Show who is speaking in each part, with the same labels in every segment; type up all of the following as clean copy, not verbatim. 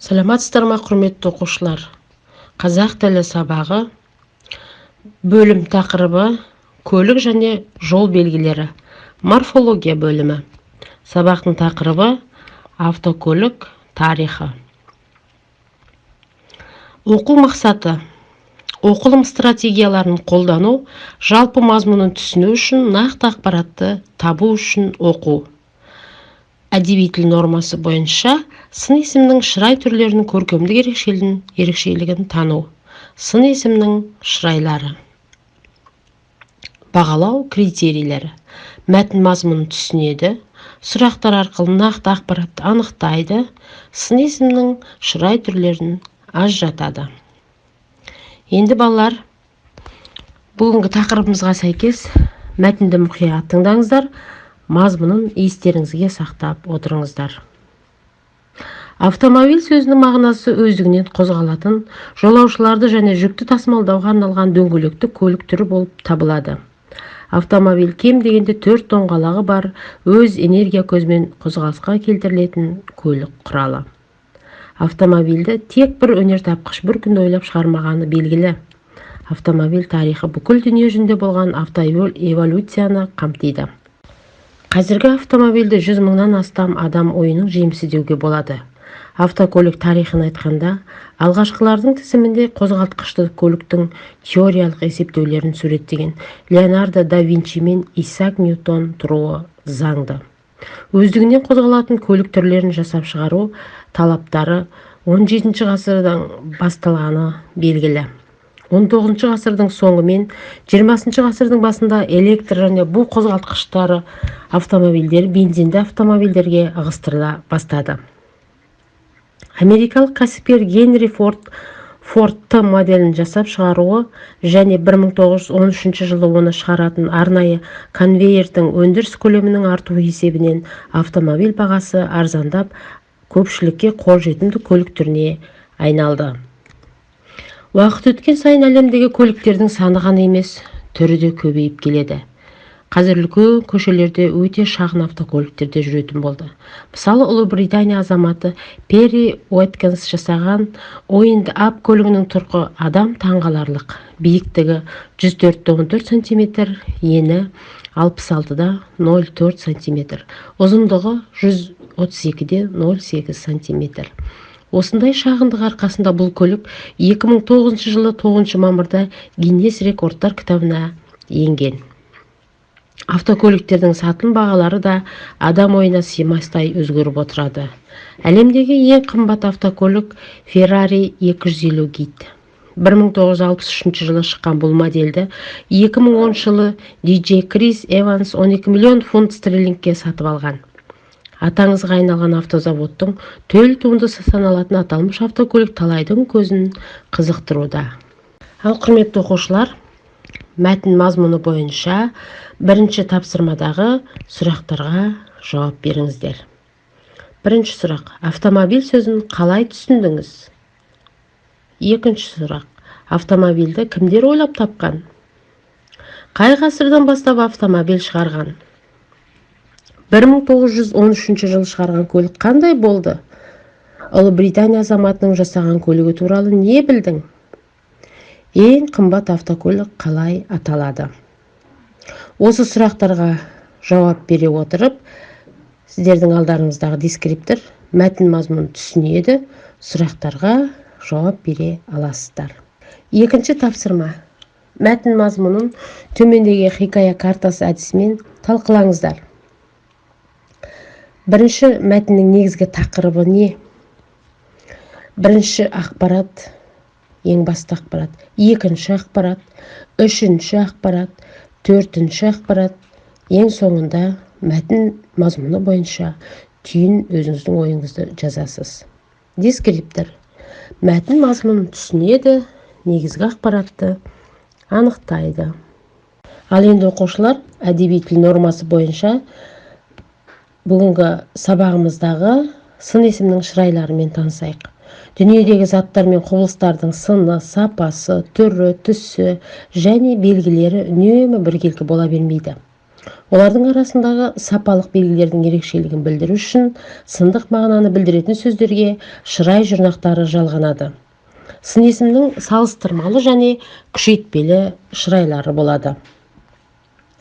Speaker 1: Саламатсыздар ма, құрметті оқушылар! Қазақ тілі сабағы, бөлім тақырыбы: көлік және жол белгілері, морфология бөлімі. Сабақтың тақырыбы: автокөлік тарихы. Оқу мақсаты: оқылым стратегияларын қолдану, жалпы мазмұнын түсіну үшін, нақты ақпаратты табу үшін оқу. Әдеби тіл нормасы бойынша сын есімнің шырай түрлерінің көркемдік ерекшелігін тану. Сын есімнің шырайлары. Бағалау критерийлері: мәтін мазмұнын түсінеді, сұрақтар арқылы нақты ақпаратты анықтайды, сын есімнің шырай түрлерін ажыратады. Енді, балалар, бүгінгі тақырыбымызға сәйкес мәтінді мұқият тыңдаңыздар, мазмұнын естеріңізге сақтап отырыңыздар. Автомобиль сөзінің мағынасы өздігінен қозғалатын, жолаушыларды және жүкті тасымалдауға арналған дөңгелекті көлік түрі болып табылады. Автомобиль кем дегенде төрт доңғалағы бар, өз энергия көзімен қозғалысқа келтірілетін көлік құралы. Автомобильді тек бір өнертапқыш бір күнде ойлап шығармағаны белгілі. Автомобиль тарихы бүкіл дүние жүзінде болған автоэволюцияны қамтиды. Қазіргі автомобильді 100 мыңнан астам адам ойының жемісі деуге болады. Автокөлік тарихын айтқанда, алғашқылардың тізімінде қозғалтқышты көліктің теориялық есептеулерін суреттеген Леонардо да Винчи мен Исаак Ньютон тұруы заңды. Өздігінен қозғалатын көлік түрлерін жасап шығару талаптары 17 ғасырдан басталғаны белгілі. 19 ғасырдың соңы мен 20 ғасырдың басында электр және бу қозғалтқыштары автомобильдер бензинді автомобильдерге ығыстырыла бастады. Америкалық кәсіпкер Генри Форд Форд Т моделін жасап шығаруы және 1913 жылы оны шығаратын арнайы конвейердің өндіріс көлемінің артуы есебінен автомобиль бағасы арзандап, көпшілікке қолжетімді көлік түріне айналды. Уақыт өткен сайын әлемдегі көліктердің саны ғана емес, түрі де көбейіп келеді. Қазір үлкен көшелерде өте шағын автокөліктер де жүретін болды. Мысалы, Ұлыбритания азаматы Перри Уоткинс жасаған Уинд Ап көлігінің тұрқы адам таңғаларлық: биіктігі 104,14 сантиметр, ені 66,04 сантиметр, ұзындығы 132,08 сантиметр. Осындай шағындығы арқасында бұл көлік 2009 жылы 9 мамырда Гиннес рекордтар кітабына енген. Автокөліктердің сатылым бағалары да адам ойына сыймастай өзгеріп отырады. Әлемдегі ең қымбат автокөлік — Ferrari 250 GT. 1963 жылы шыққан бұл модельді 2010 жылы диджей Крис Эванс 12 миллион фунт стерлингке сатып алған. Аты аңызға айналған автозаводтың төл туындысы саналатын аталмыш автокөлік талайдың көзін қызықтыруда. Ал, құрметті оқушылар, мәтін мазмұны бойынша бірінші тапсырмадағы сұрақтарға жауап беріңіздер. Бірінші сұрақ: автомобиль сөзін қалай түсіндіңіз? Екінші сұрақ: автомобильді кімдер ойлап тапқан? Қай ғасырдан бастап автомобиль шығарған? 1913 жылы шығарған көлік қандай болды? Ұлыбритания азаматының жасаған көлігі туралы не білдің? Ең қымбат автокөлік қалай аталады? Осы сұрақтарға жауап бере отырып, сіздердің алдарыңыздағы дескриптор мәтін мазмұнын түсінеді, сұрақтарға жауап бере аласыздар. Екінші тапсырма: мәтін мазмұнын төмендегі хикая картасы әдісімен талқылаңыздар. Бірінші, мәтіннің негізгі тақырыбы не? Бірінші ақпарат, ең басты ақпарат, екінші ақпарат, үшінші ақпарат, төртінші ақпарат. Ең соңында мәтін мазмұны бойынша түйін, өзіңіздің ойыңызды жазасыз. Дескриптор мәтін мазмұнын түсінеді, негізгі ақпаратты анықтайды. Ал енді, оқушылар, әдеби тіл нормасы бойынша бүгінгі сабағымыздағы сын есімнің шырайларымен танысайық. Дүниедегі заттар мен құбылыстардың сыны, сапасы, түрі, түсі және белгілері үнемі біркелкі бола бермейді. Олардың арасындағы сапалық белгілердің ерекшелігін білдіру үшін сындық мағынаны білдіретін сөздерге шырай жұрнақтары жалғанады. Сын есімнің салыстырмалы және күшейтпелі шырайлары болады.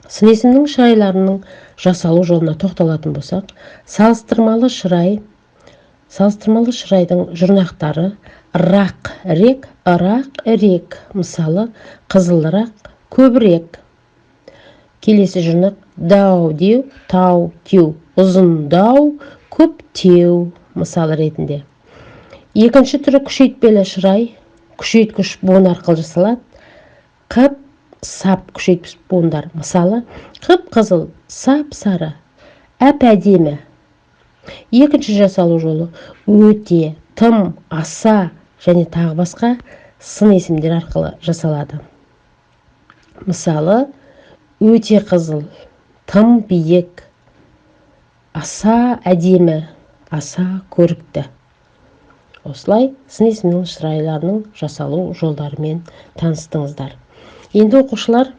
Speaker 1: Сын есімнің шырайларының жасалу жолына тоқталатын болсақ, салыстырмалы шырайдың жұрнақтары рақ, рек, ырақ, ірек, мысалы, қызылырақ, көбірек. Келесі жұрнақ дау, деу, тау, теу, ұзындау, көптеу, мысалы ретінде. Екінші түрі күшейтпелі шырай, күшейткіш буын арқылы жасалады. Қып, сап күшейткіш буындар, мысалы, қып-қызыл, сап-сары, әп-әдемі. Екінші жасалу жолы өте, тым, аса және тағы басқа сын есімдер арқылы жасалады. Мысалы, өте қызыл, тым биік, аса әдемі, аса көрікті. Осылай сын есімнің шырайларының жасалу жолдарымен таныстыңыздар. Енді оқушылар,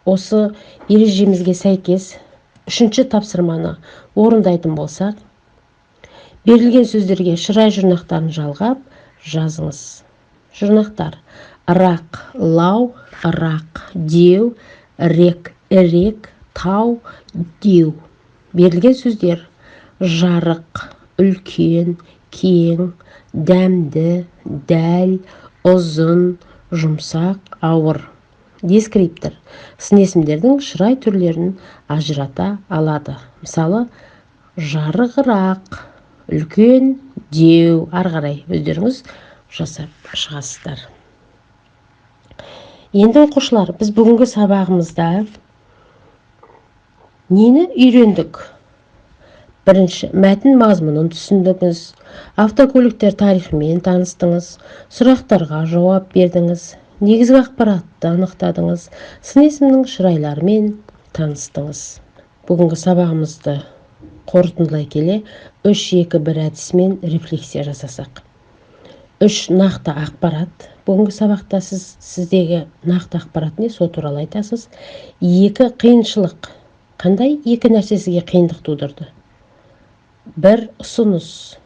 Speaker 1: осы ережемізге сәйкес үшінші тапсырманы орындайтын болсақ, берілген сөздерге шырай жұрнақтарын жалғап жазыңыз. Жұрнақтар: рақ, лау, рақ, деу, рек, ірек, тау, деу. Берілген сөздер: жарық, үлкен, кең, дәмді, дәл, ұзын, жұмсақ, ауыр. Дескриптор сын есімдердің шырай түрлерін ажырата алады. Мысалы, жарығырақ, үлкен, деу. Ары қарай өздеріңіз жасап шығасыздар. Енді оқушылар, біз бүгінгі сабағымызда нені үйрендік? Бірінші, мәтін мазмұнын түсіндіңіз, автокөліктер тарихымен таныстыңыз, сұрақтарға жауап бердіңіз, негізгі ақпаратты анықтадыңыз, сын есімнің шырайларымен таныстыңыз. Бүгінгі сабағымызды қорытындылай келе 3-2-1 әдісімен рефлексия жасасақ. 3 нақты ақпарат. Бүгінгі сабақта сіздегі нақты ақпарат не, сол туралы айтасыз. 2 қиыншылық. Қандай 2 нәрсе сізге қиындық тудырды? 1 ұсыныс.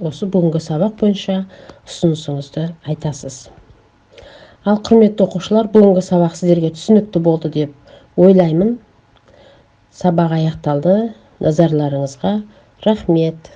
Speaker 1: Осы бүгінгі сабақ бойынша ұсынысыңызды айтасыз. Ал құрметті оқушылар, бүгінгі сабақ сіздерге түсінікті болды деп ойлаймын. Сабақ аяқталды. Назарларыңызға рахмет.